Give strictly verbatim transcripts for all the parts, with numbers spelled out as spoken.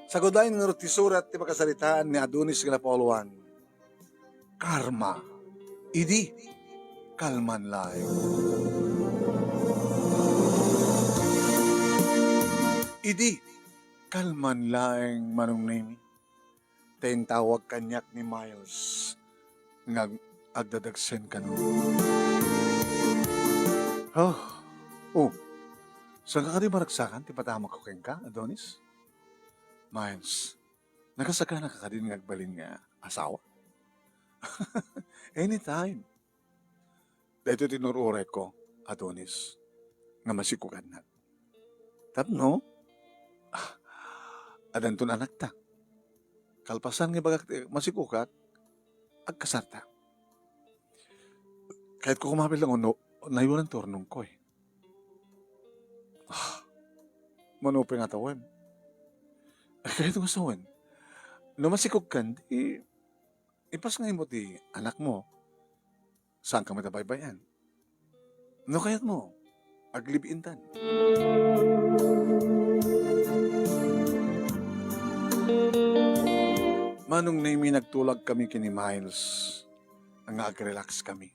Sagud laeng ngarud ti surat ti pakasaritaan ni Adonis nga napauluan. Karma. Idi, kalman laeng. Idi, kalman laeng, Manong Nemi. Ta intawag kaniak ni Miles nga ag-, agdadagsen kano. Oh, oh. Saan ka kadi maragsakan ti patamagko kenka, Adonis? Miles, nakasagana ka kadin nga agbalin nga asawa? Anytime. Daytoy ti nur-uray ko, Adonis, nga masikugannak. Tapno, ah, adanton anakta. Kalpasan nga ibagak ti masikugak, agkasarta. Kayatko koma pay laeng no, nayonan ti urnongko, eh. Ah, mano pay nga tawen? Ay, kayatko nga sawen. No masikugkan, di, ipasngaymo ti anakmo. Saanka met a baybay-an? No kayatmo, aglive-intan. Manong Nemi, nagtulagkami ken ni Miles nga agrelakskami.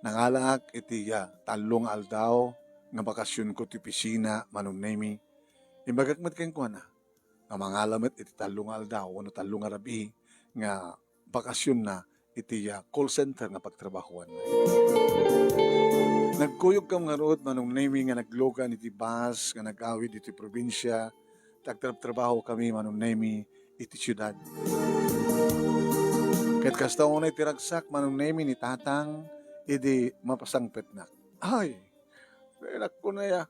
Nangalaak iti, ah, tallo nga aldaw nga bakasionko ti opisina, Manong Nemi. Imbagak met kenkuana nga mangala met iti tallo nga aldaw wenno tallo nga rabii nga bakasionna iti, ah, call center nga pagtrabahoanna. Nagkuyogkami ngarud, Manong Nemi, nga naglugan iti bus nga nag-awid iti probinsia, ta agtrabtrabahokami, Manong Nemi, iti siudad. Ket kasta unay ti ragsak, Manong Nemi, ni Tatang idi mapasangpetnak. Ay, nainakko na ya.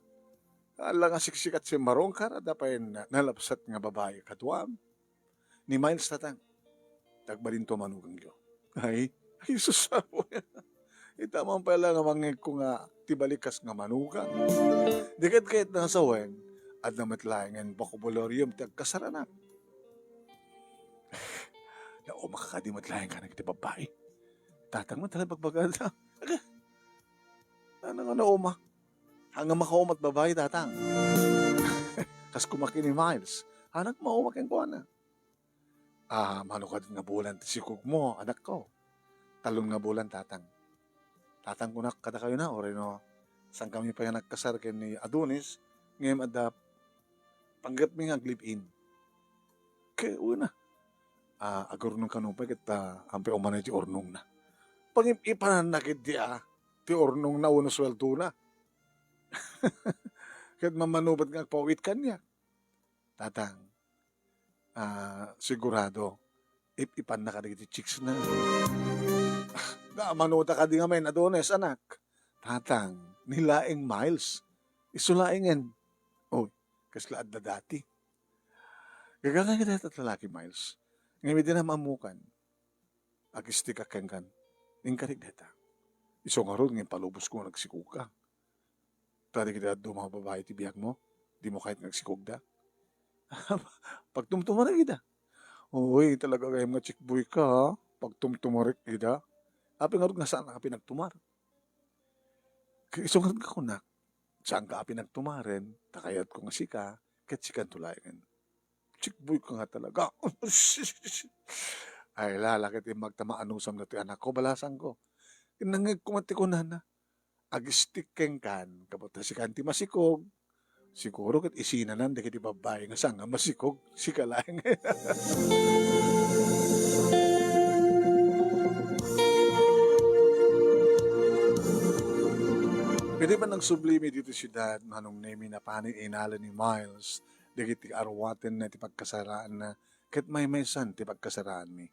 Ala nga siksikat si Marongkar, adda pay na-, nalabsat nga babai kaduam. Ni Miles, Tatang, ta agbalinto a manugangyo. Ay, ay, sus, apo. Ita man pay la nga mangngegko nga ti balikas nga manugang. Di ket kayat nga sawen, adda met laengen vocabularium ti agkasaranak. Nauma ka kadi met laeng ka nagiti babbai. Tatang met talaga bagbagada. Aga, ano nga nauma? Haan nga makauma ti babbai, Tatang. Kas kumakin ni Miles. Anak, mauma kenkuana. Ah, mano kadin nga bulan ti sikogmo, anakko? Talon nga bulan, Tatang. Tatang, kunak kadakayo na, uray no, saankami pay nga nagkasar ken ni Adonis, ngem adda panggepmi nga aglive-in. Ket, una, ah, agurnong kano pay ket, ah, ampay umanoy ti urnongna. Pangip-ipananna ketdi, ah, ti urnongna wenno suweldona. Ket mamano met nga agpaw-it kaniak. Tatang, ah, sigurado, ip-ipanna kadagiti chicksna. Ah, manuta kadi ngamin, Adonis, anak. Tatang, ni laeng Miles. Isu laengen. Oy, kasla adda dati. Gagangay dayta ti lalaki, Miles. Ngem idi naam-ammokan, agistikak kenka. Inkarik dayta. Isu ngarud nga impalubosko nga nagsikogka. Ta dagiti dadduma nga babai ti biagmo, dimo kayat nga agsikogda? Pagtumtumarek ida. Uy, talaga gayam nga chickboy ka, ha? Pagtumtumarek ida. Apay ngarud nga saanka a pinagtumar? Ket isu ngarud nga kunak, saanka a pinagtumaren, ta kayatko nga sika, ket sikanto laengen. Chickboy ka nga talaga. Ay, lala, ket imbag ta maanusam datoy anakko, balasangko. Nangngegko met ti kunana. Agistik kenkan, gapu ta sikan ti masikog. Siguro ket isinanan dagiti babbai nga saan nga masikog, sika laeng. Idi pannagsublimi ditoy siudad, Manong Nemi, napanen inala ni Miles dagiti aruatenna iti pagkasaraanna, ket maymaysan ti pagkasaraanmi.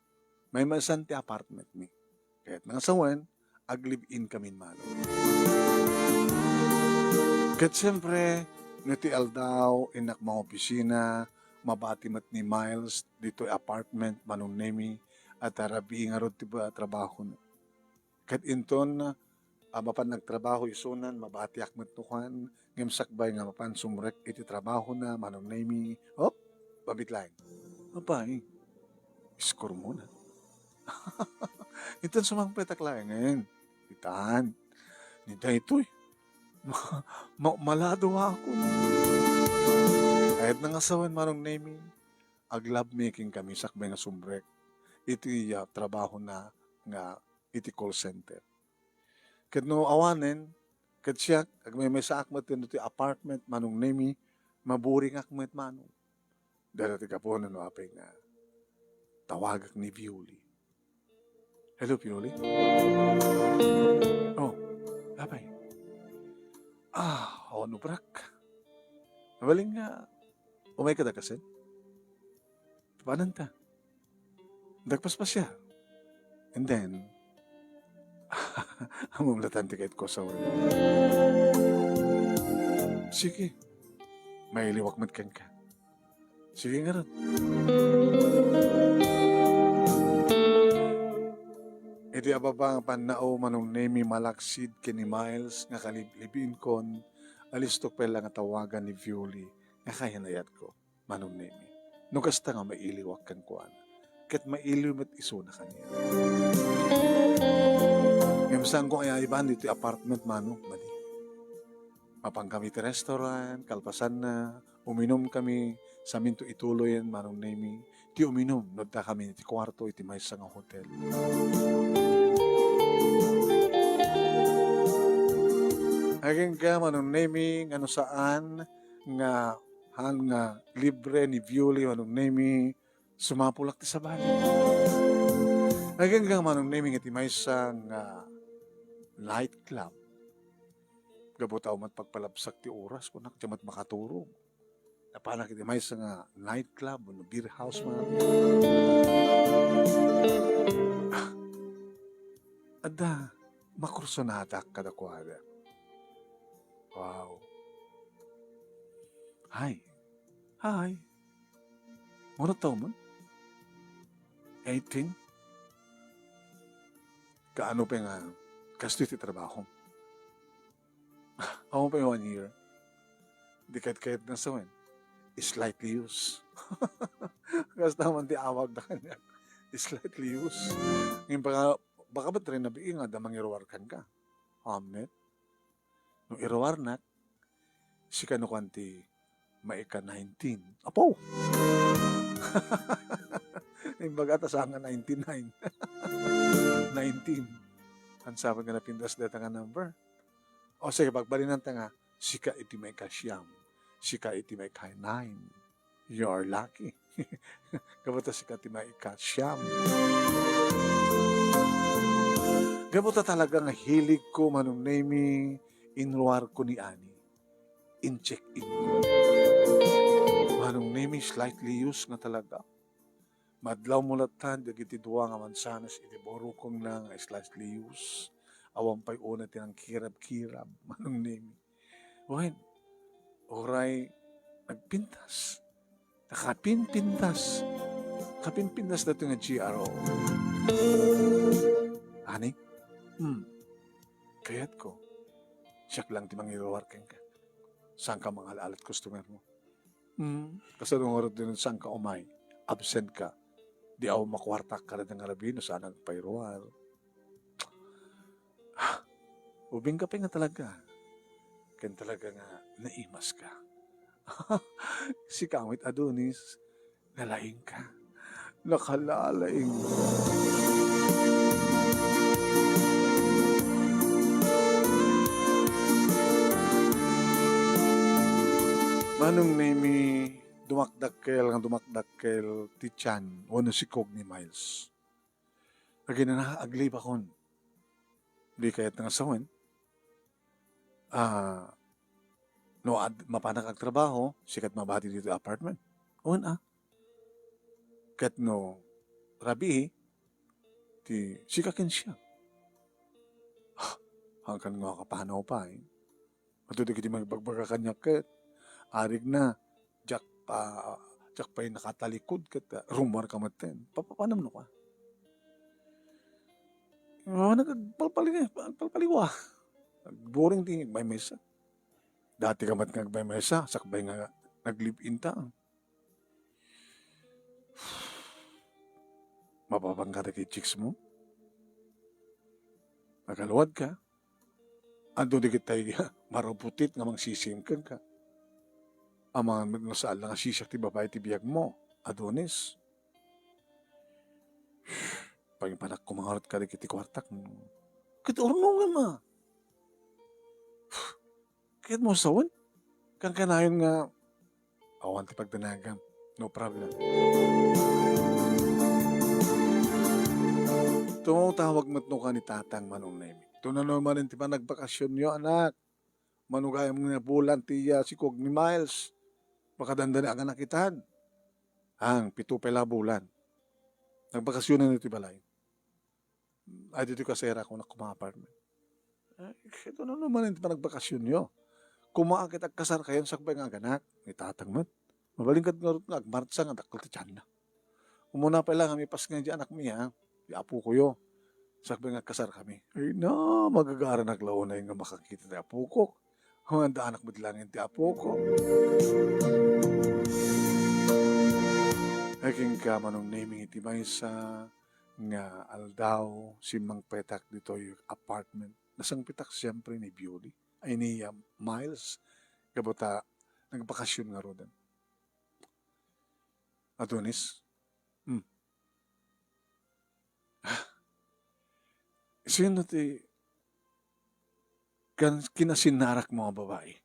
Maymaysan ti apartmentmi. Ket nangasawen, aglive-in kamin, Manong. Ket siempre, no ti aldaw, innak mangopisina, mabati met ni Miles ditoy apartment, Manong Nemi, ta rabii ngarud ti ba-, trabahona. Ket inton, ah, mapan nagtrabaho isunan, mabatiak met no kuan, ngem sakbay nga mapan sumrek iti trabahona, Manong Nemi, op, babit laeng. Apay, iskormona. Inton sumangpetak laengen, itan. Ni daytoy, ma-, ma-, malado ako. Kayat nangasawen, Manong Nemi, ag-love making kami sakbay nga sumrek iti, ah, trabahona nga iti call center. Ket no awanen, ket siak, agmaymaysaak met ken ti apartment, Manong Nemi, maburingak met, Manong. Dayta ti gapuna no apay nga tawagak ni Violi. Hello, Violi? Oh, apay? Ah, awan ubrak. Mabalin nga, umay ka da kasin? Papananta. Nagpaspasya. And then, ammom latta ti kayatko a sawen. Sige. Mailiwak met kenka. Sige ngarud. Iti ababa nga pannao, Manong Nemi, malaksid ken ni Miles nga kaliblibinkon, alistok pay la nga tawagan ni Violi nga kayan-ayatko. Manong Nemi. No kasta nga mailiwak kenkuana, ket mailiw met isuna kaniak. Ngem saanko nga iban ditoy apartment, Manong, madi. Mapan kami ti restaurant, kalpasanna, uminum kami, saminto ituloyen, Manong Nemi, ti uminum no adda kami iti kuarto iti maysa nga hotel. Agingga, Manong Nemi, nga no saan nga han nga libre ni Violi, Manong Nemi, sumapulak ti sabali. Agingga, Manong Nemi, nga ti maysa nga nightclub. Gapu ta umat pagpalabsak ti oras, kunak, diak met makaturog. Napanak iti maysa nga nightclub, wenno beer house man. Ah, adda makursonadak kadakuada. Wow. Hi. Hi. Mano taw man? Eighteen? Kaano pay nga kastoy ti trabaho? Awan pay one year. Di kayat-kayat nga sawen. Slightly used. Kasta man ti awagda kaniak. Slightly used. Ngem baka, baka met rin nabii nga adda mangiruar kenka. Amen. No iruarnak, sika no kuan ti maika nineteen. Apo! Imbaga ta saan nga ninety-nine. Nineteen. Haan sapay nga napintas dayta nga number. O sige, pagbalinanta nga, sika iti maika siyam. Sika iti maika nine. You are lucky. Gapu ta sika ti maika siyam. Gapu ta talaga nga hiligko, Manong Nemi, inruarko ni Ani. In-check-in ko. Manong Nemi, slightly used nga talaga. Madlawmo latta dagiti dua nga mansanas iti burokongna nga slightly used. Awan pay unay ti nangkirab-kirab, Manong Nemi. Wen, uray nagpintas. Nakapinpintas. Kapinpintas daytoy nga G R O. Ani? Hmm. Kayatko. Siak lang ti mangiruar kenka. Saanka mangal-alat customer mo? Hmm. Kasano ngarud ti saanka umay? Absent ka. Di awan makuartak kada nga rabii no saan nagpairuar. Ubing ka pay nga talaga. Ken talaga nga naimas ka. Sika met, Adonis, nalaing ka. Nakalalaing ka. Manong Nemi, dumakdakkel nga dumakdakkel ti tian wenno sikog ni Miles. Aginana, aglibakon. Di kayat nga sawen. Ah, no ad-, mapanak agtrabaho, sika ti mabati ditoy apartment. Wen a. Ket no rabii, ti sika ken siak. Haankan nga kapanaw pay. Adda dagiti maibagbaga kaniak ket, arigna, diak pa-, diak pay nakatalikod ket, ah, rummuarka metten. Papapanam no ka? Ah, nagpalpali-, palpaliwa. Boring ti agmaymaysa. Dati ka met nga agmaymaysa, sakbay nga nag-live-in ta. Mapapanka dagiti chicks mo? Nagaluad ka? Adu dagiti maruputit nga mangsisim kenka. Amangan met no saan la nga sisiak ti babai ti biag mo. Adonis, pangipanak ko mangarot kadagiti kuartak. Ket urnongem a. Kayatmo sawen? Kankanayon nga, awan ti pagdanagam. No problem. Tumawtawag met no ka ni Tatang Manong Nemi. Ito na naman ti panagbakasyonyo, anak. Manugayam nga bulan ti, ah, sikog ni Miles. Makadandani aganak itan. Ang, pito pay la bulan. Nagbakasyonan iti balay. Ay, ditoy kaserak ko, nak, kuma apartment. Ay, ito na naman ti panagbakasyonyo. Kuma ket agkasar kayon sakbay nga aganak, ni Tatang met. Mabalin ket ngarud nga agmartsa nga dakkel ti tianna. Umuna pay la nga mipasngay di anakmi, ha? Di apokoyo. Sakbay nga agkasar kami. Ay na, magagaranak la unay nga makakita ti apokok. Awan da anak met laeng ti apokok. Ay, kenka, Manong Nemi, iti maysa nga aldaw, simmangpetak ditoy apartment. Nasangpetak siyempre ni Bioli. Ay, ni, ah, Miles. Gapu ta nagbakasyon ngaruden. Adonis? Hmm. Ah, sino ti kan-, kinasinarak mo nga babae?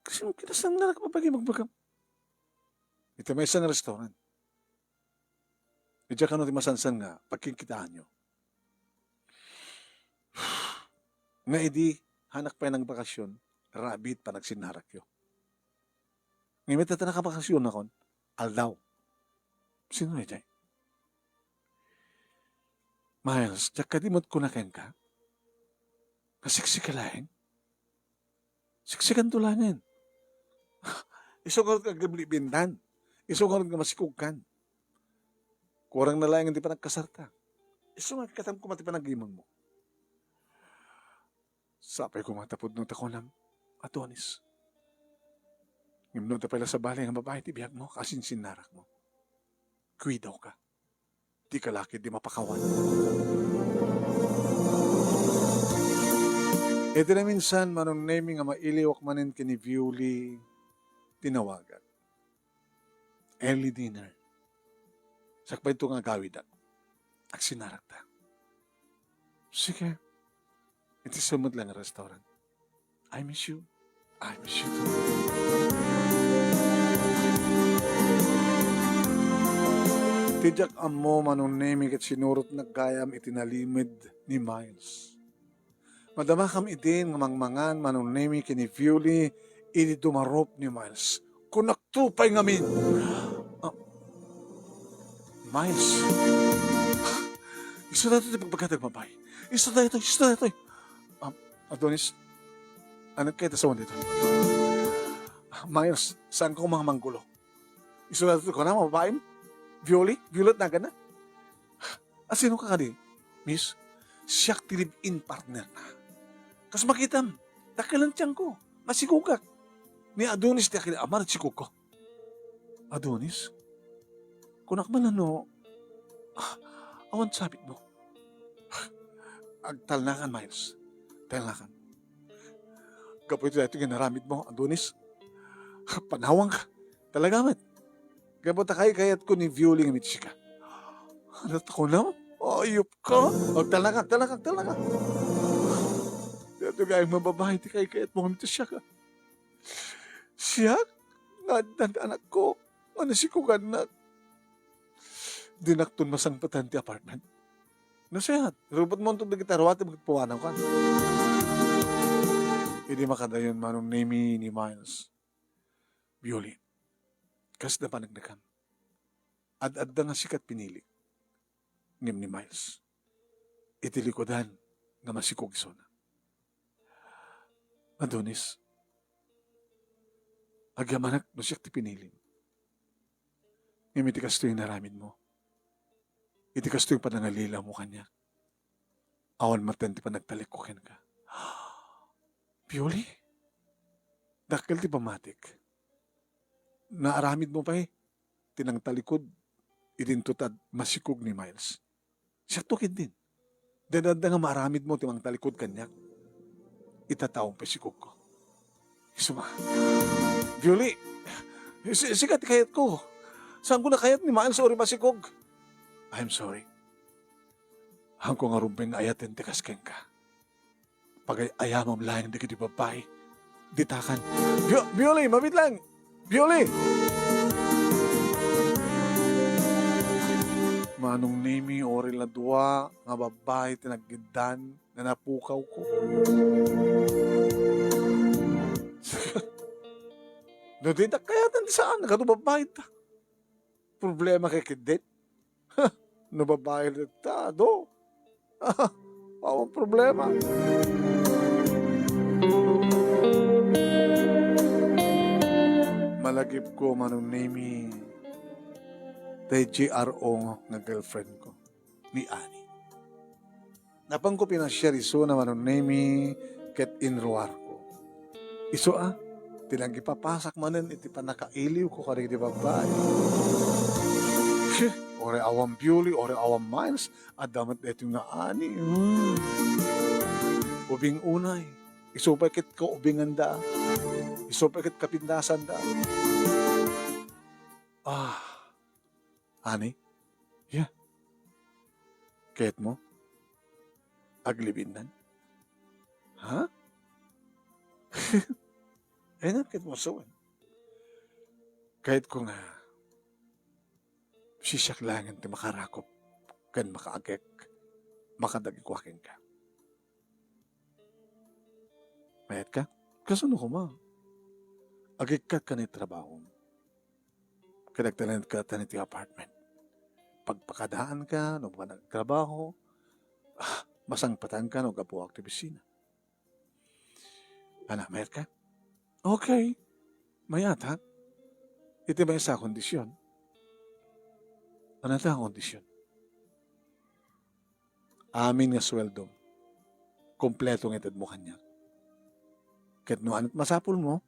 Sino kinasinarak mo babae, magbagam? Iti maysa nga restaurant. Idiay kano ti masansan nga pagkikitaanyo? Nga idi, hanak pay nagbakasyon, rabii ti panagsinarakyo. Ngem ita ti nakabakasyon nakon, aldaw. Sino idiay? Miles, diak kadi met kuna kenka? Nga seksi ka laeng? Seksikanto laengen. Isu ngarud nga aglibintan. Isu ngarud nga masikogkan. Kurang na laengen ti panagkasarta. Isu nga ikkatam koma ti panagimongmo. Sapay koma ta pudno ta kunam, Adonis. Ngem no adda pay la sabali nga babae ti biagmo, kasinsinnarakmo. Kuidawka. Dika la ketdi mapakawan. Iti naminsan, Manong Nemi, nga mailiwak manen ken ni Violi, tinawagak. Early dinner. Sakbay to nga agawidak. Agsinarakta. Sige. Iti sumut lang nga restaurant. I miss you. I miss you too. Ti diak ammo, Manong Nemi, ket sinurot gayam iti nalimed ni Miles. Madama kam idin nga mangmangan, Manong Nemi, ken ni Violi idi dumarup ni Miles. Kunakto pay ngamin. Ah, Miles. Isu daytoy ti pagbagada nga babae. Isu daytoy, isu daytoy. Ah, Adonis, ano kaya ta sawan dito? Ah, Miles, saan ka kumang manggulo? Isu daytoy ko na, mababaem? Violi? Violet na gana? A, sino ka kadi, miss? Siak ti live-in partner na. Kas makitam, dakkel ti tiangko. Masikogak. Ni Adonis ti akil amar sikogko. Adonis? Kunak man ano, ah, awan sabitmo. Agtalnakan, Miles. Talnakan. Gapu iti daytoy nga inaramidmo, Adonis. Panawangka. Talaga met. Gapu ta kaykayatko ni Violi nga mitsika. Ano ta kunam? Ayup ka. O, talaga, talaga, talaga. Daytoy gayam nga babae ti kaykayatmo nga mitsika. Siak? Nga addan ti anakko. Nga nasikogannak. Dinakton masangpetan ti apartment. Nasayaat, rupotmonto dagiti aruatem ket puanawkan. Idi makadayon, Manong Nemi, ni Miles. Violi, kasda paneknekan. Ad-adda nga sikat pinili. Ngem ni Miles, iti likudan nga masikog isuna. Adonis, agyamanak no siak ti pinilim. Ngem iti kastoy nga inaramidmo, iti kastoy panangalilawmo kaniak, awan maten ti panagtalikko kenka. Violi, dakkel ti pammatik. Naaramidmo pay ti nangtalikod idinto ta masikog ni Miles. Siakto ketdin. Dayta nga maaramidmo ti mangtalikod kaniak. Ita tawen pay sikogko. Isuma. Violi, si-, sika ti kayatko. Saanko a kayat ni Miles uray masikog. I'm sorry. Haanko ngarud nga ayaten ti kas kenka. Pagay-ayamam laeng dagiti babbai. Ditakan. Bio-, Bioli, mabiit lang! Bioli! Manong Nemi, uray la dua nga babbai ti naggiddan nga napukawko. No ditak kayaten ti saan, nagadu babbai ta. Problema kay kiddit. No babbai ta, do. Awan problema. Malagipko, Manong Nemi, tay G R O nga girlfriend ko, ni Ani. Napanko pinasiar isuna, Manong Nemi, ket inruarko. Isu a, ti nagpapasak manen iti pannakailiwko kadagiti babbai. Shit! Uray awan Bioli, uray awan Miles, adda met daytoy nga Ani. Hmm. Ubing unay. Isu pay ket kaubinganda. Isu pay ket kapindasanda. Ah. Ani? Ya. Kayatmo? Aglive-innan? Ha? Ay na, kayatmo sawen. Kayatko nga siak laengen ti makarakop ken makaagek, makadagikua kenka. Mayat ka? Kasano koma? Agikkat ka ni trabahom. Kadagtalan ka ta ni ti apartment. Pagpakadaanka no panagtrabaho, ah, masangpatanka no gapuak ti opisina. Ana, mayat ka? Okay. Mayat, ha? Iti maysa a kondisyon. Ano ta a kondisyon? Amin nga suweldom, kompleto nga itedmo kaniak. Ket no ania't masapulmo,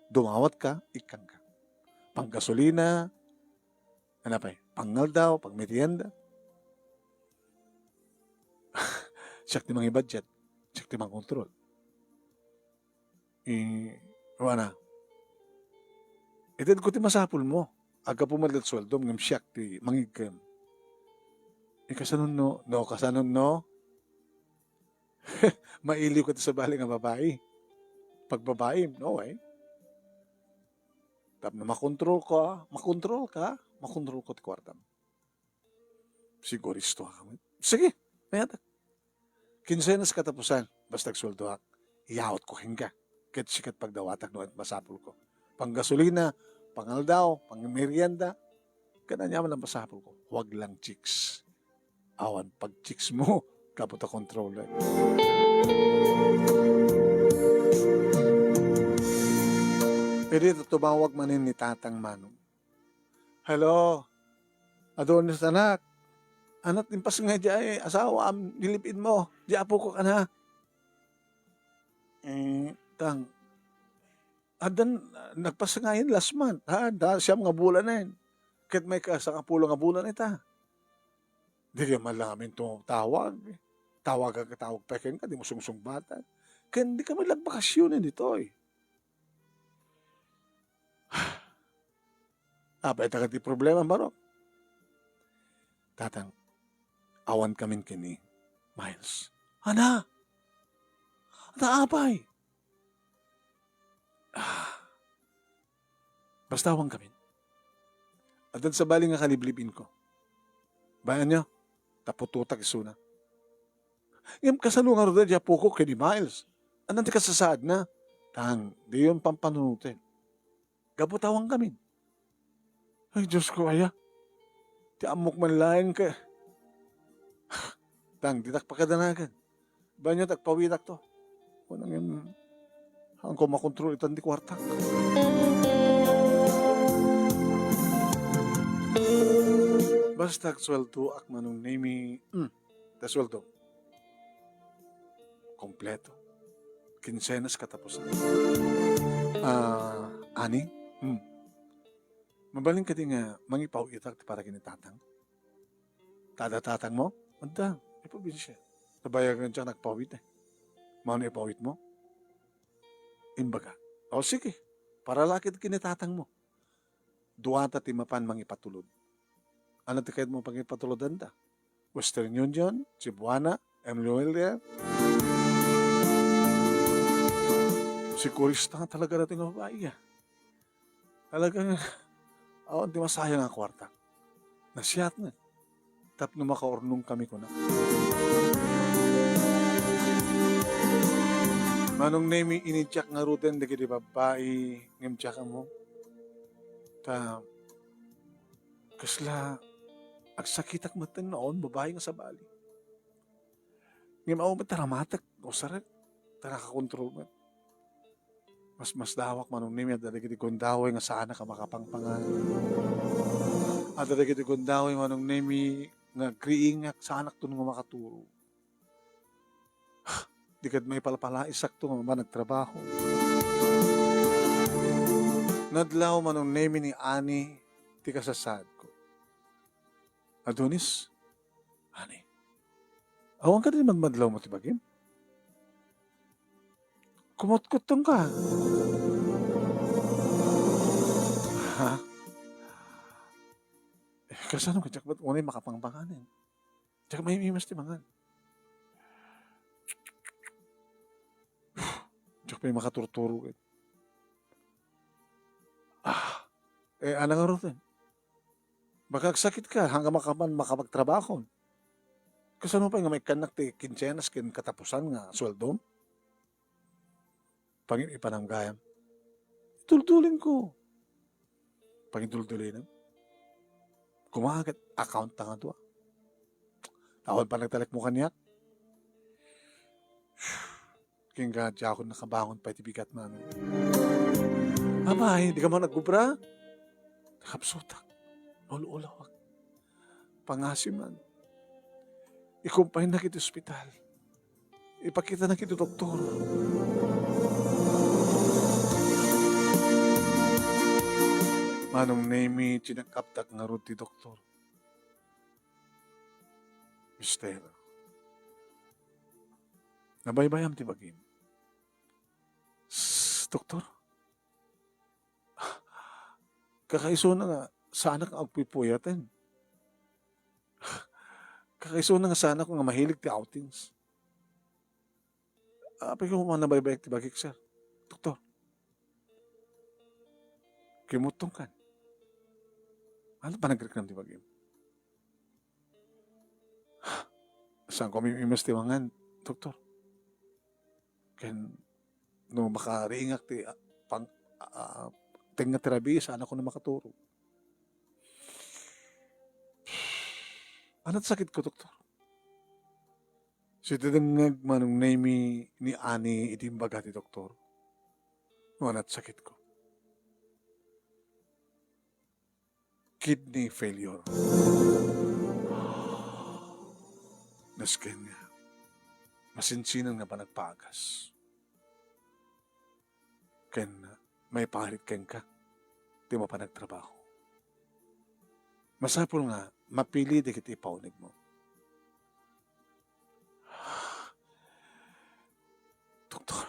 dumawatka, ikkanka. Panggasolina, ano pay, pangaldaw, pangmerienda. Siak ti mangibudget, siak ti mangkontrol. I, wana, itedko ti masapulmo. Aggapu met la't suweldom ngem siak ti mangigkem. I, kasano no, no, kasano no? Mailiwka ti sabali nga babai. Pagbabaim, no way. Tapno makontrolka, makontrolka, makontrolko ti kuartam. Siguristoak met. Sige, mayatak. Kinsenas katapusan, basta agsueldoak, iyawatko kenka. Ket sika ti pagdawatak no ania't masapulko. Panggasolina, pangaldaw, pangmerienda, ket aniaman a masapulko. Huwag lang chicks. Awan pag-chicks mo, gapu ta controller. Idi tumawag manen ni Tatang Manong. Hello, Adonis anak. Ania't impasngay diay asawaam, di live-in mo, di apok, ana. Eh, tang, addan, ah, nagpasngayen last month, ha? Da, siyam nga bulanen. Ket may ka, sangapulo nga bulan ita. Di ka man lang amin tumawag. Tawag ka, tawag pa kenka, di mo sungsungbatan. Ken di kami lagbakasyonen ditoy. Apay ta kadi problema, barok? Tatang, awan kamin ken ni Miles. Ana? Ata apay? Ah. Basta awan kamin. Addan sabali nga kaliblib-inko. Bayan nyo, tapututak isuna. Ngem kasano ngarud a di apok ken ni Miles? Ania ti kasasaadna? Tang, diyon pampanunuten. Gapu ta awan kamin. Ay, Diyos ko, aya. Ti ammok man laeng ka. Tang, ditak pakadanagan. Banyo, agpawitak to. Kunangin, haanko makontrol itan ti kuartak. Basta agsueldoak, Manong Nemi. Hmm. Ta sueldo. Kompleto. Kinsenas katapusan. Ah, Ani? Hmm. Mabalin kadi nga mangipaw-itak ti para ken ni Tatang? Tada tatang mo? Adda, ipaw-itak. Nabayagan siak nagpaw-it eh. Mano ipaw-it mo? Imbaga. O sige, para la ket ken ni Tatang mo. duata ti mapan mangipatulod. Ania ti kayatmo pangipatulodanta? Western Union, Cebuana, M U L F. Sigurista nga talaga daytoy nga babai, ah. Talaga nga, awan ti masayang a kuarta. Nasiatna. Tapno makaurnongkami kuna. Manong Nemi, inidiak ngaruden dagiti babbai ngem diak ammo. Ta kasla agsakitak metten no awan babbai nga sabali. Ngem awan met ta ramatek, usarek, ta nakakontrol met. Masmasdawak, Manong Nemi, adda dagiti gundaway nga saanak a makapangpangan. Adda dagiti gundaway, Manong Nemi, nga agriingak, saanakto nga makaturo. Di kad maipalpalaisakto nga managtrabaho. Nadlaw, Manong Nemi, ni Ani ti kasasaadko. Adonis, Ani, awan kadi madmadlawmo ti bagim? Kumutkuttongka. Ha? Eh, kasano ka, diak met unay makapangpanganen? Diak maimimas ti mangan. Diak pay makaturturo ket. Ah, eh, ania ngaruden? Baka agsakitka, haan ka makapan makapagtrabaho. Kasano pay nga maikkannak ti kinsenas ken katapusan nga sueldom? Pangin-ipanam gayam. Duldulinko. Pangiduldulinam. Kumaket account ta nga dua. Awan panagtalekmo kaniak. Ken nga, diakon nakabangon pay ti bigat, Mami. Apay, dika man agubra? Nakapsutak. Ul-ulawak. Pangasiman. Ikumpaynak iti ospital. Ipakitanak iti doktor. Manong Nemi, tinangkaptak ngarud ti doktor. Mister, nabaybayam ti bagim. S-, doktor? Kakaisuna nga saanak nga agpupuyaten. Kakaisuna nga saanak nga mahilig ti outings. Apay ko man nabaybayak ti bagik, sir. Doktor. Kimuttong kan. Ania panagriknam ti bagim? Saanko mimimas ti mangan, doktor. Ken no makariingak ti, ah, pang-, ah, tengnga ti rabies, saanakon a makaturog. Ania ti sakitko, doktor? Sidengngeg Manong Nemi ni Ani iti imbaga ti doktor. No ania ti sakitko? Kidney failure. Nasken nga, masinsinan nga panagpaagas. Ken maiparit kenka ti mapanagtrabaho. Masapul nga mapili dagiti ipaunegmo. Doktor,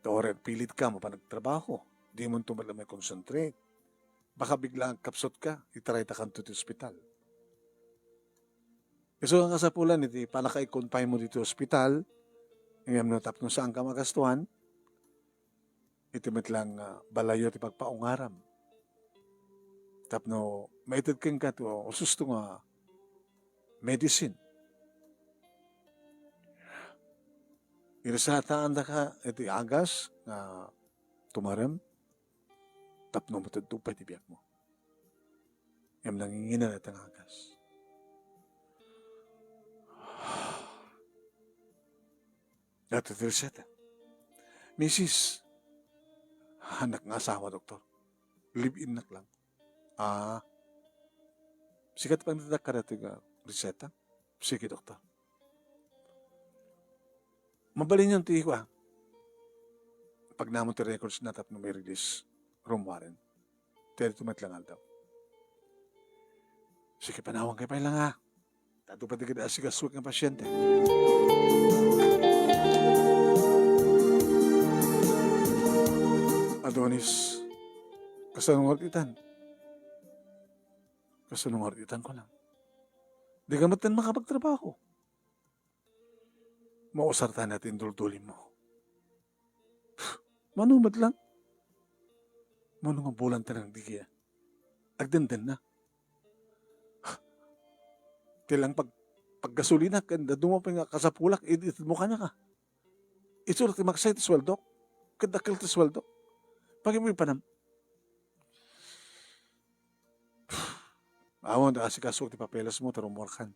ta uray agpilitka mapanagtrabaho, dimonto met la mai-concentrate. Baka bigla agkapsutka, itaraytakanto ti ospital. Isu nga kasapulan iti panaka-i-confine mo ditoy ospital, ngem no tapno saanka magastuan, iti met lang, ah, balayyo ti pagpaungaram. Tapno maited kenka ti ususto nga medicine. Iresataandaka iti agas nga tumarem tapno matedto pay ti biagmo. Ngem nangingina dayta nga agas. Dayta ti reseta. Misis, anak nga asawa, doktor. Live-innak lang. Ah. Sika ti pangitadak kadaytoy nga reseta? Sige, doktor. Mabalinyon ti kua. Pagnamon ti records na tapno mai-release room warrant. Ti adda met lang aldaw. Sige, panawankayo pay lang, ha. Tadu pay dagiti asigasuek nga pasiente. Adonis, Kasano ngarud itan? Kasano ngarud itan, kunam? Dika metten makapagtrabaho. Mausarta ti induldulimmo. Mano met lang? Mano nga bulan ta nagdigia? Agdendenna. Ti lang pag-, paggasolina, ken dadduma pay nga kasapulak, it-, itedmo kaniaka. Isu ti maksay ti sueldok. Ket dakkel ti sueldok. Pagimpanam. Awan da asikasok ti papelesmo, ta rummuarkan.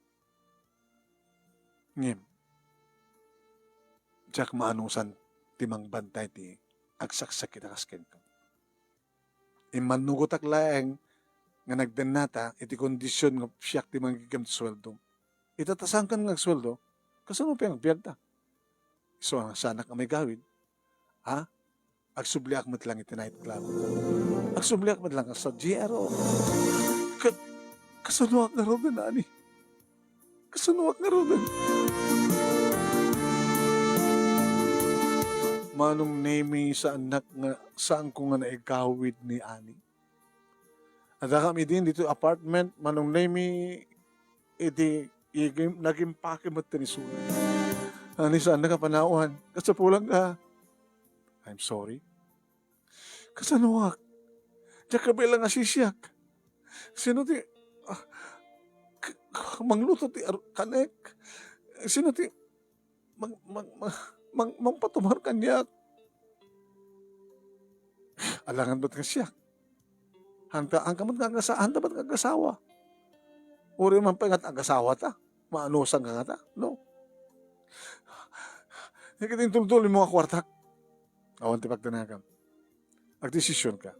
Ngem, diak maanusan ti mangbantay ti agsaksakit a kas kenka. Immannugotak laeng nga nagdennata iti kondision nga siak ti manggiggem ti sueldom. Ita ta saankan nga agsueldo, kasano pay nga agbiagta? Isu a saanak a maigawid, ha? Agsubliak met lang iti nightclub. Agsubliak met lang sa G R O. Ka-, kasanoak ngaruden, ani? Kasanoak ngaruden? Manong Nemi, saannak nga, saanko nga naigawid ni ani. Adda kami din dito apartment, Manong Nemi, iti igim-, nagimpake met ti ni Suli. Ani, saannak a panawan? Kasapulanka. I'm sorry. Kasanoak? Diak kabilang a sisiak. Sino ti, ah, k-, k-, mangluto ti ar-, kanek? Sino ti mang-, mang-, mang-, mang-, mangpatumar kaniak? Alangan met nga siak. Hanta, hanta met nga agasa-, hanta met nga agasawa. Uray man pay nga agasawata. Maanusan ka ngata, no? Dagiti intultulmo nga kuartak. Awan ti pagdanagam. Agdesisionka.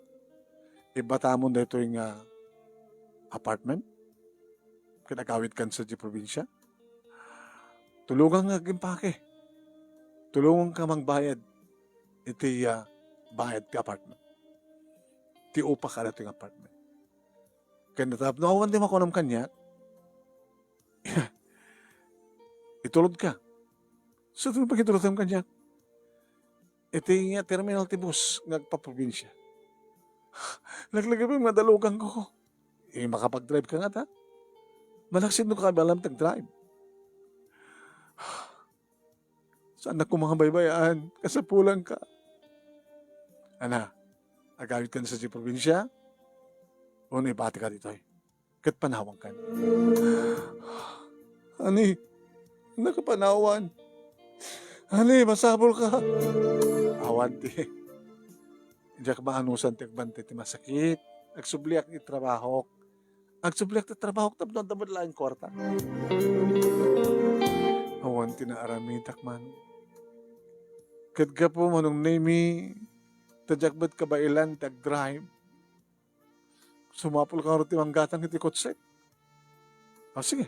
Ibbatamon daytoy nga apartment ket agawidkan sadiay probinsia. Tulongam nga agimpake. Tulongam ka mangbayad iti, ah, bayad ti apartment. Ti upa kada ti apartment. Ken tapno awan ti makunam kaniak, itulodka. Sadino pagitulodam kaniak? Iti nga terminal ti bus nga agpaprobinsia. Laglagipem nga adalogangko. Eh, makapag-drive ka ngata? Malaksid no kabaelam ti agdrive. Saannak koma nga baybayaan. Kasapulanka. Ana, agawidkan sadiay probinsia? Wenno ibatika ditoy? Ket panawankan. Ani, nagpanawan. Ani, masapulka. Awan ti. Diak maanusan ti agbantay ti masakit. Agsubliak iti trabahok. Agsubliak ti trabahok tapno adda met laeng kuarta. Awan ti naaramidak, Manong. Ket gapu, Manong Nemi, ta diak met kabaelan ti agdrive. Sumapulka ngarud ti manggatang iti kotsek. Ah, sige.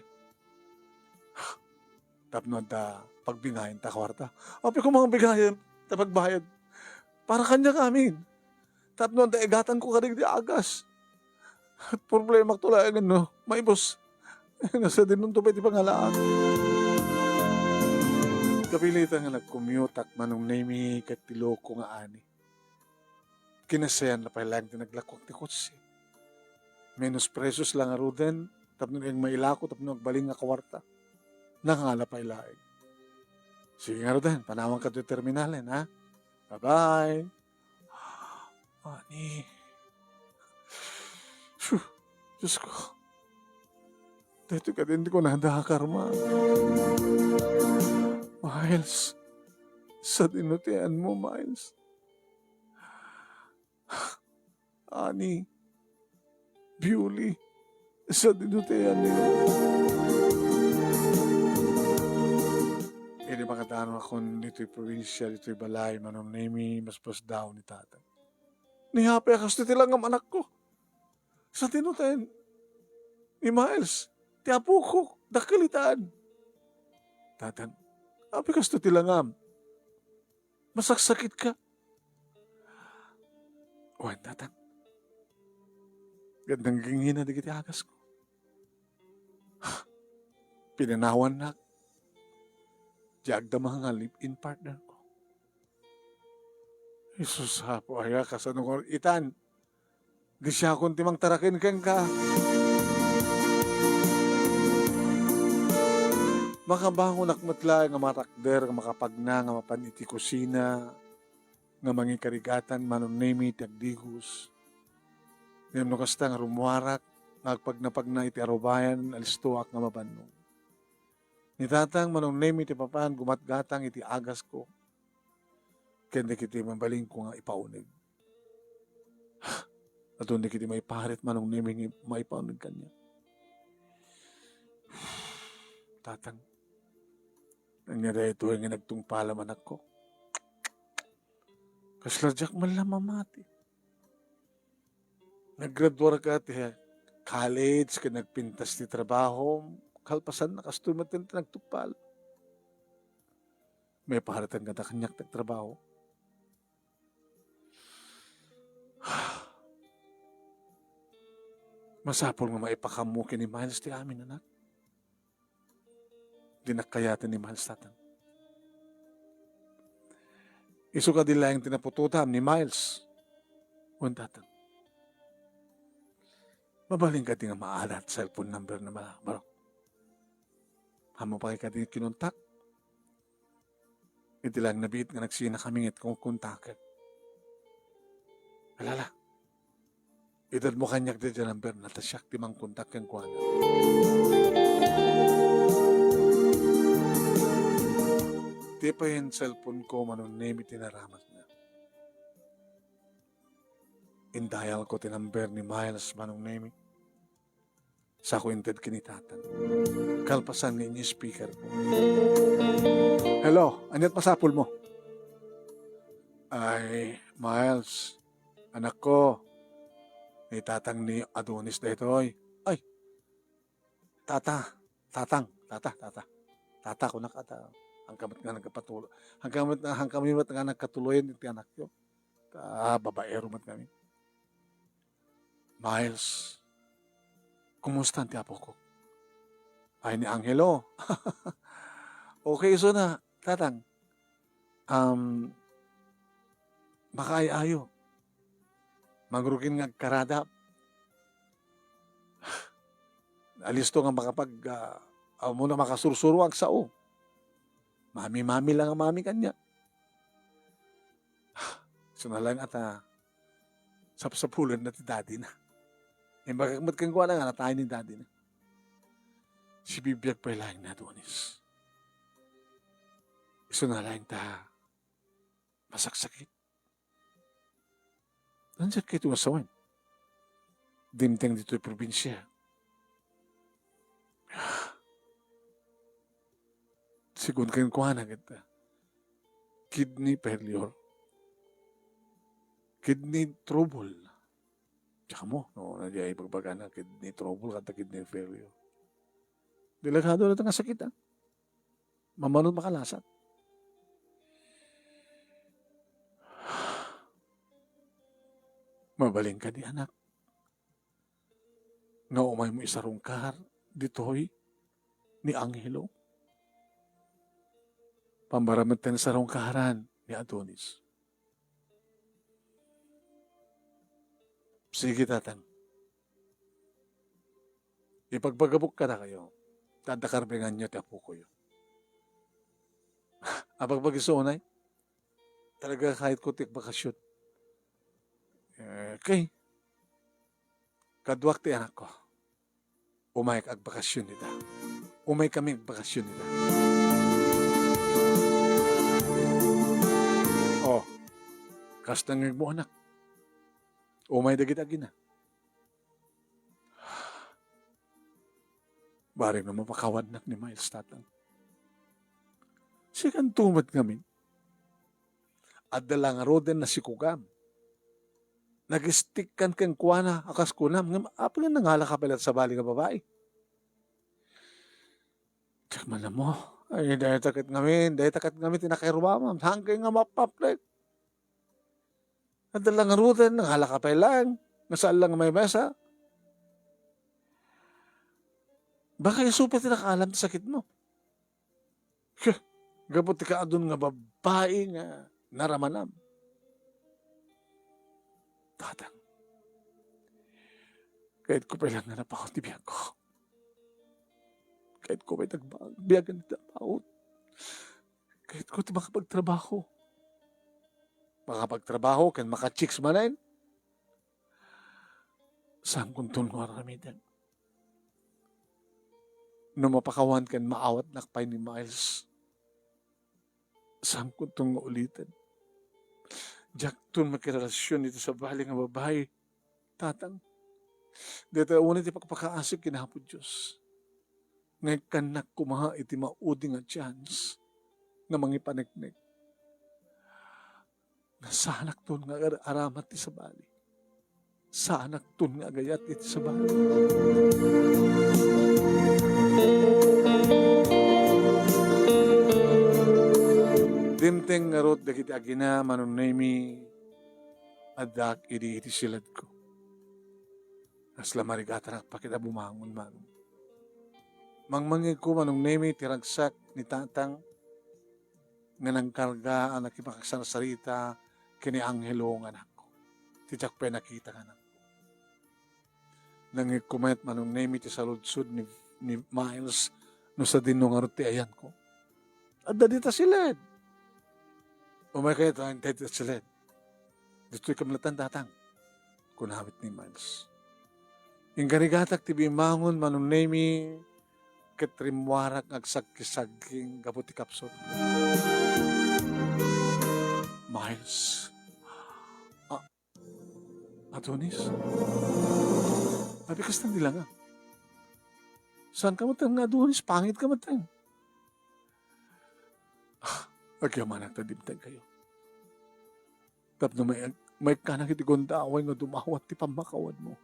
Tapno adda pagbinayan ta kuarta. Apay koma nga bigayan ta pagbayad? Para kaniak amin. Tapno adda igatangko kadagiti agas. Problemak to laeng no maibus. Nasadinonto pay ti pangalaak. Kapilitan nga nagkumyutak, Manong Nemi, ket ti loko nga ani. Kinasayan na pay laeng ti naglakuak ti kotse. Menos precious lang ngaruden tapno diak mailako tapno agbalin nga kuarta. Nangala pay laeng. Sige ngaruden, panawanka ditoy terminalen, ha? Bye-bye. Ani. Phew, Diyos ko. Daytoy kadin ti kunada a karma. Miles, sadino ti ayanmo, Miles? Ani, Biuli, sadino ti ayanyo? Idi makadanuakon ditoy probinsia, ditoy balay, Manong Nemi, maspasdaw ni Tatang. Ni apay a kastoy ti langam, anakko? Sadino ti ayan ni Miles, ti apok, dakkel itan. Tatang, apay kastoy ti langam? Masaksakitka? Wen, Tatang. Ket nangginggina dagiti agasko. Pinanawannak ti agdama nga live-in partner ko. Jesus, Apo, aya, kasano nga itan? Di siakon ti mangtaraken kenka. Makabangonak met laeng a marakder nga makapagna nga mapan iti kusina nga mangikarigatan, Manong Nemi, ti agdigos. Ngem no kasta nga rummuarak nga agpagnapagna iti arubayan, alistoak nga mabannong. Ni Tatang, Manong Nemi, ti papan gumatgatang iti agasko ken dagiti mabalinko nga ipauneg. Adun dagiti maiparit, Manong Nemi, nga maipauneg kaniak. Tatang, ania daytoy nga nagtungpalam, anakko? Kasla diak man la mamati. Naggraduarka ti college ken nagpintas ti trabaho, kalpasanna, kastoy met ti nagtungpal. Maiparit kaniak ti agtrabaho. Masapul nga maipakammo ken ni Miles ti amin, anak. Dinak kayaten ni Miles, Tatang. Isu kadi laeng ti naputotam ni Miles. Wen, Tatang. Mabalin kadi nga maadat cellphone number na ma-, baro? Ammom pay kadi kinuntak? Iti laeng nabiit nga nagsinakami nga kunkuntakek. Alala, itedmo kaniak daydiay number na ta siak ti mangkontak kenkuana. Ti payen cellphone ko, Manong Nemi, ti naramatna. Indial ko ti number ni Miles, Manong Nemi. Sako inted ken ni Tatang. Kalpasan nga ini-speaker ko. Hello, ania't masapulmo? Ay, Miles, anakko, ni Tatang ni Adonis daytoy. Ay, Tata, Tatang, Tata, Tata. Tata, kunak, Tata. Hankami met nga nagkapatuloy. Hankami met, hankami met nga nagkatuloyan iti anakyo. Ta, babaero met kami. Miles, kumusta ti apoko? Ay, ni Angelo. Okay, isuna, Tatang. Um, makaay-ayo. Mangrugin nga agkaradap. Alisto nga makapag, ah, ammona, makasursuro agsao. Mami-mami lang a mami kaniak. Isuna laeng ta sapsapulenna ti daddy na. Imbagak met kenkuana nga natay ni daddy na. Sibibiag pay laeng ni Adonis. Isuna laeng ta masaksakit. Nangted kayto nga sawen? Dimteng ditoy probinsia. Sigun kenkuana ket, ah, kidney failure. Kidney trouble. Tsaka mo, no, na di ay ibagbagana, kidney trouble, kada kidney failure. Delikado na nga sakit, ah. Mamano makalasat. Mabalin kadi, anak, nga umaymo isarungkar ditoy ni Angelo? Pambara met ti sarungkaran ni Adonis. Sige, Tatang. Ipagbagabok kadakayo, ta adda karbenganyo ti apokoyo. Abagbagi isu unay, talaga kayatko ti agbakasyon. Eh, okay. Kaduak ti anakko. Umayka agbakasyon ita. Umaykami agbakasyon ita. Oh, kasta nga agmo, anak. Umay dagiti agina. Bareng no mapakawannak ni Miles, Tatang. Sikanto met ngamin. Adda la ngaruden nasikugam. Nagistikkan kenkuana a kas kunam, ngem apay nga nangalaka pay latta sabali nga babai? Diak man ammo. Ay, dayta ket ngamin, dayta ket ngamin ti nakairubamam. Saan kay nga mapaplek? Adda la ngaruden, nangalaka pay laeng, nga saan la nga maymesa. Baka isu pay ti nakaalam ti sakitmo. Ket, gapu ti kaadun nga babai nga naramanam. Tatang, Kayatko pay lang nga napaut ti biagko. Kayatko pay ti agbiag iti napaut. Kayatko ti makapagtrabaho. Makapagtrabaho ken maka-chicks manen. Saankonton nga aramiden. No mapakawan ken maawatnak pay ni Miles, saankonton nga uliten. Diakton makirelasion iti sabali nga babai, Tatang. Dayta unay ti pakpakaasik ken Apo Dios nga ikkannak koma iti maudi nga chance nga mangipaneknek. Nga saanakton nga agar-aramat ti sabali. Saanakton nga agayat iti sabali. Dimteng ngarud dagiti agina, Manong Nemi, addak idi iti siledko. Kasla marigatanak pa ket a bumangon, Manong. Mangmangegko, Manong Nemi, ti ragsak ni Tatang nga nangkarga a nakipakasarsarita ken ni Angelo nga anakko. Ti diak pay nakita nga anakko. Nangngegko met, Manong Nemi, ti saludsod ni, ni Miles no sadino ngarud ti ayanko. Adda dita siled. Umaykayo ta intay dita siled. Ditoy kamlatan, Tatang, kuna met ni Miles. Inkarigatak ti bimmangon, Manong Nemi, ket rimmuarak nga agsagki-sagking gapu ti kapsut. Miles. A-, Adonis? Abi, kasta ti langam. Saanka met nga Adonis? Pangitka met. Ah, agyamanak ta dimtengkayo. Tapno may-, maikkanak iti gundaway nga dumawat ti pammakawanmo.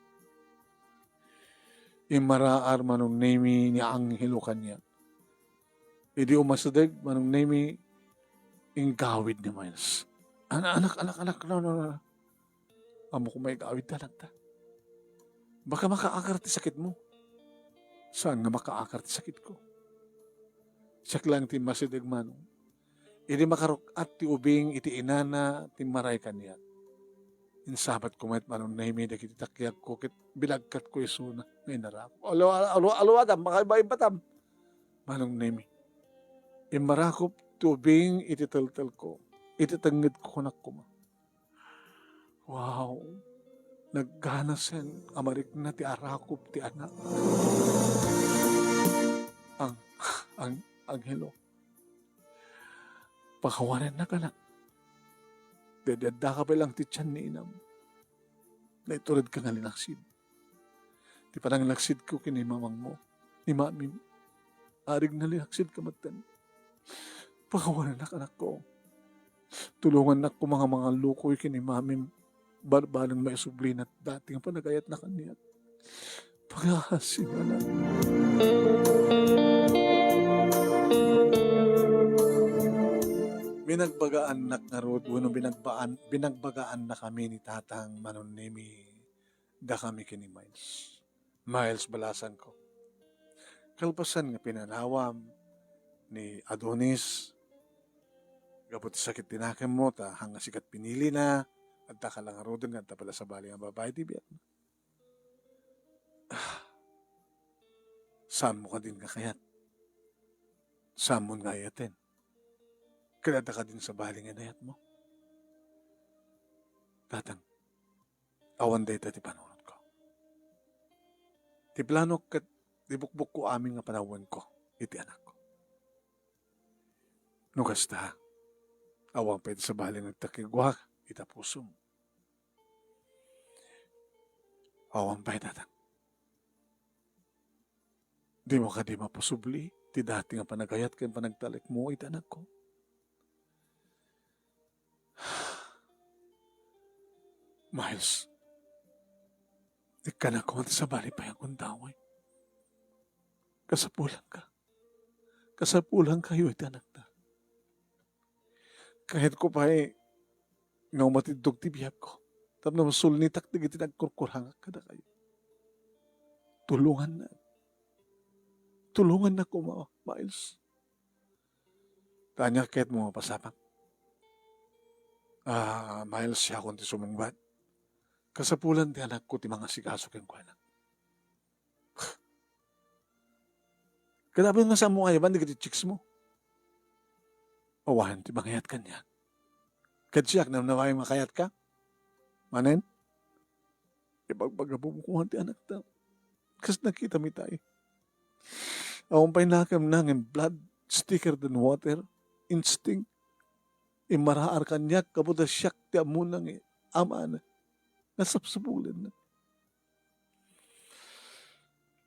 Immaraar, Manong Nemi, ni Angelo kaniak. Idi umasideg, Manong Nemi, inggawid ni Miles. Ana-, anak, anak, anak, no, no, no. Ammok nga maigawid ti anakta. Baka makaakar ti sakitmo. Saan nga makaakar ti sakitko? Siak laeng ti immasideg, Manong. Idi makaruk-at ti ubing iti inana ti immaray kaniak, insabatko met, Manong Nemi, dagiti takiagko ket binagkatko isuna nga inarakop. Alo-, alo-, aluadam, makaiba-ibatam, Manong Nemi. Immarakop ti ubing iti teltelko, iti tengngedko, kunak koma. Wow! Nagganasen a marikna ti arakop ti anak. Ang, ang, Angelo. Pakawanennak, anak. Daydi addaka pay lang ti tian ni inam. Naituredka nga linaksid. Ti pananglaksidko ken ni mamangmo, ni mamim, arig nalinaksidka metten. Pakawanennak, anakko. Tulongannak koma nga mangallukoy ken ni mamim, barbareng maisublina ti dati nga panagayatna kaniak. Pagasimanan. Binagbagaannak ngarud, wenno binagbaan-, binagbagaannakami ni Tatang Manong Nemi, dakami ken ni Miles. Miles, balasanko. Kalpasan nga pinanawam ni Adonis, gapu ti sakit ti nakemmo, ta haan nga sika ti pinilina, adda ka la ngaruden nga adda pay la sabali nga babai ti biag. Ah, saanmo kadin nga kayat? Saanmo nga ayaten? Ket adda kadin sabali nga inayatmo? Tatang, awan dayta ti panunotko. Ti planok ket ti bukbokko amin nga panawenko iti anakko. No kasta, awan pay ti sabali nga agtakigua ita pusom. Awan pay, Tatang. Dimo kadi mapasubli ti dati nga panagayat ken panagtalekmo iti anakko? Miles, ikkanak koma ti sabali pay a gundaway. Kasapulanka. Kasapulankayo iti anakta. Kayatko pay nga umatiddog ti biagko tapno masulnitak dagiti nagkurkurangak kadakayo. Tulongannak. Tulongannak koma, Miles. Ta ania kayatmo nga mapasamak? Ah, Miles, siakon ti sumungbat. Kasapulan ti anakko ti mangasikaso kenkuana. Kadagiti nga saanmo nga ayaban dagiti chicks mo. Awan ti mangayat kaniak. Ket siak, namnamaem nga kayatka? Manen? Ibagbagabum koma ti anakta. Kas nakita mi tay. Awan pay nakemna ngem blood is thicker than water. Instinct. Immaraar kaniak, kabuta siak ti ammona nga amana. Nasapsapulenna.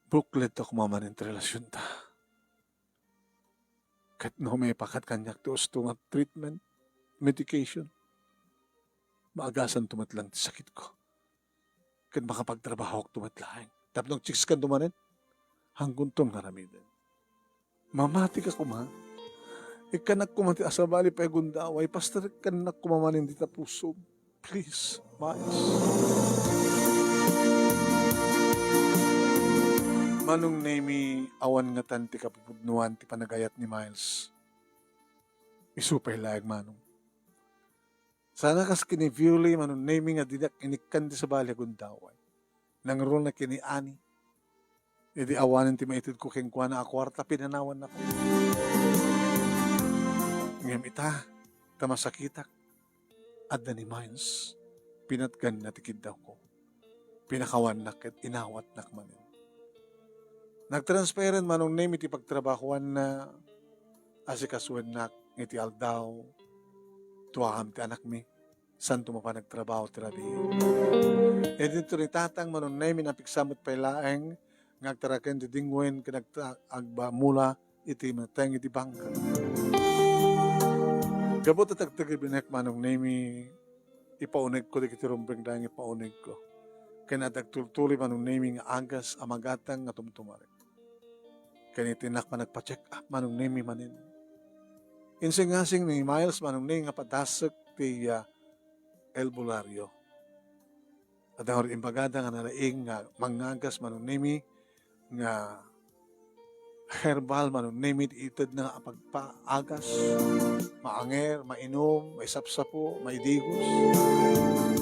Bukledto koma manen ti relasionta. Ket no maipakat kaniak ti usto nga treatment, medication, maagasanto met laeng ti sakitko. Ket makapagtrabahokto met laeng. Tapno agchikskanto manen, haankonton nga aramiden. Mamatika koma. Ikkanak koma ti asabali pay gundaway. Pastor, ikkanak koma manen dita pusom. Please, Miles. Manong Nemi, awan ngatan ti kapupudnoan ti panagayat ni Miles. Isu pay laeng, Manong. Sana kas ken ni Violi, Manong Nemi, nga dinak inikkan ti sabali a gundaway. Nangruna ken ni Ani. Idi awanen ti maitedko kenkuana a kuarta, pinanawannako. Ngem ita, ta masakitak, adda ni Miles, pinatganna ti kiddawko. Pinakawannak ket inawatnak manen. Nagtransferen, Manong Nemi, ti pagtrabahoanna, asikasuennak iti aldaw, tuaam ti anakmi, saanto mapan agtrabaho ti rabii. Idinto ni Tatang, Manong Nemi, napigsa met pay laeng nga agtaraken ti dingwen ken agta-, agbamula iti mateng iti bangka. Gapu ta tagtagibinnek, Manong Nemi, ipaunegko dagiti rumbeng dayta nga ipaunegko. Ken adda agtultuloy, Manong Nemi, nga agas a magatang nga tumtumarek. Ken iti innak panagpa-check up, Manong Nemi, manen. Insingasing ni Miles, Manong Nemi, nga padasek ti, ah, albularyo. Adda ngarud imbagada nga nalaing nga mangagas, Manong Nemi, nga herbal, Manong Nemi, ti itedna a pagpaagas, maanger, mainum, maisapsapo, maidigos.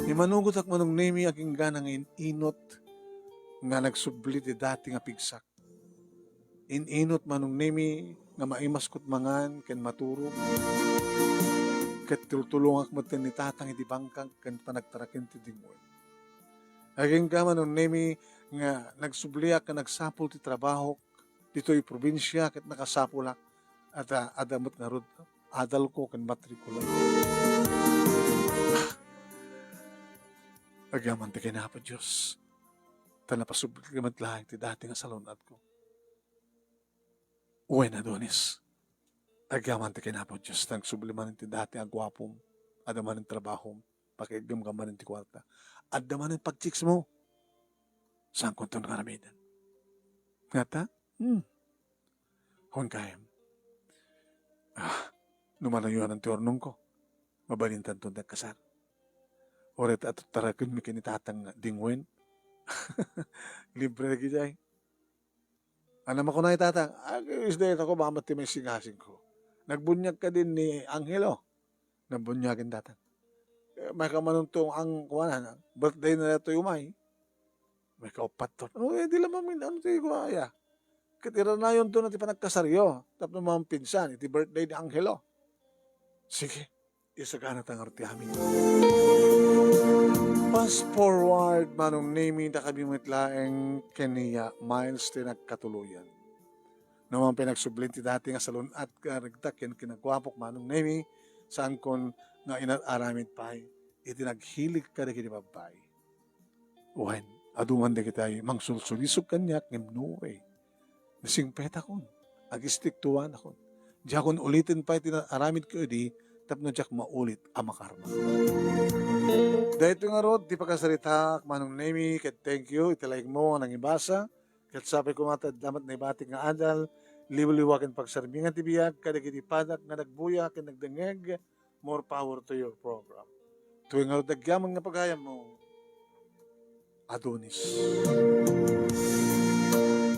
Imanugotak, Manong Nemi, agingga nga in-inut nga nagsubli ti dati nga pigsak. In-inut, Manong Nemi, nga maimaskot mangan ken maturog. Ket tultulongak metten ni Tatang iti bangkak ken panagtaraken ti dingwen. Agingga, Manong Nemi, nga nagsubliak nga nagsapul ti trabahok ditoy probinsia ket nakasapulak. Adda, adda met ngarud adalko ken matrikula. Agyaman ti kinapo Dios. Ta napasubli met laeng ti dati nga salun-atko. Wen, Adonis. Agyaman ti kinapo Dios, ta nagsubli manen ti dati a guapom, adda manen trabahom, pakigemgam manen ti kuarta. Adda manen pagchicks mo. Saankonton nga aramiden. Ngata? Hmm. Kuan kayem. Ah, no manayonan ti urnongko, mabalintanton ti agkasar. Uray ta atutarakenmi ken ni Tatang nga dingwen. Libre dagiti ay. Ano makuna ni Tatang? Agis dayta ko, baka ti maisingasingko. Nagbuniag kadin ni Angelo. Nabuniagen Tatang. Eh, may kamanunto ang kuanan, birthday na daytoy umay. May kauppat to. Ano, eh, di lamang min-, ano ti kuaya? Ket iranayonto na ti panagkasaryo. Tapno mampinsan, iti birthday ni Angelo. Sige. Isagana ta ngarud ti amin. Fast forward, Manong Nemi, dakami met laeng ken ni, ah, Miles ti nagkatuloyan. No man pay nagsubli ti dati nga salun-at nga regta ken kinaguapok, Manong Nemi, saankon nga inar-aramid pay iti naghilig kadagiti babbai. Wen, adu man dagiti mangsulsulisog kaniak ngem no way. Nasingpetakon, agistriktuanakon. Diakon uliten pay ti naaramidko idi tapno diak maulit a makarma. Daytoy ngarud ti pakasaritaak, Manong Nemi, ket thank you iti laingmo nga nangibasa. Ket sapay koma ta adda met naibatik nga adal, liwliwa ken pagsarmingan ti biag kadagiti padak nga nagbuya ken nagdengngeg. More power to your program. Toy ngarud agyaman nga pagayammo, Adonis.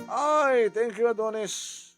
Ay, thank you, Adonis.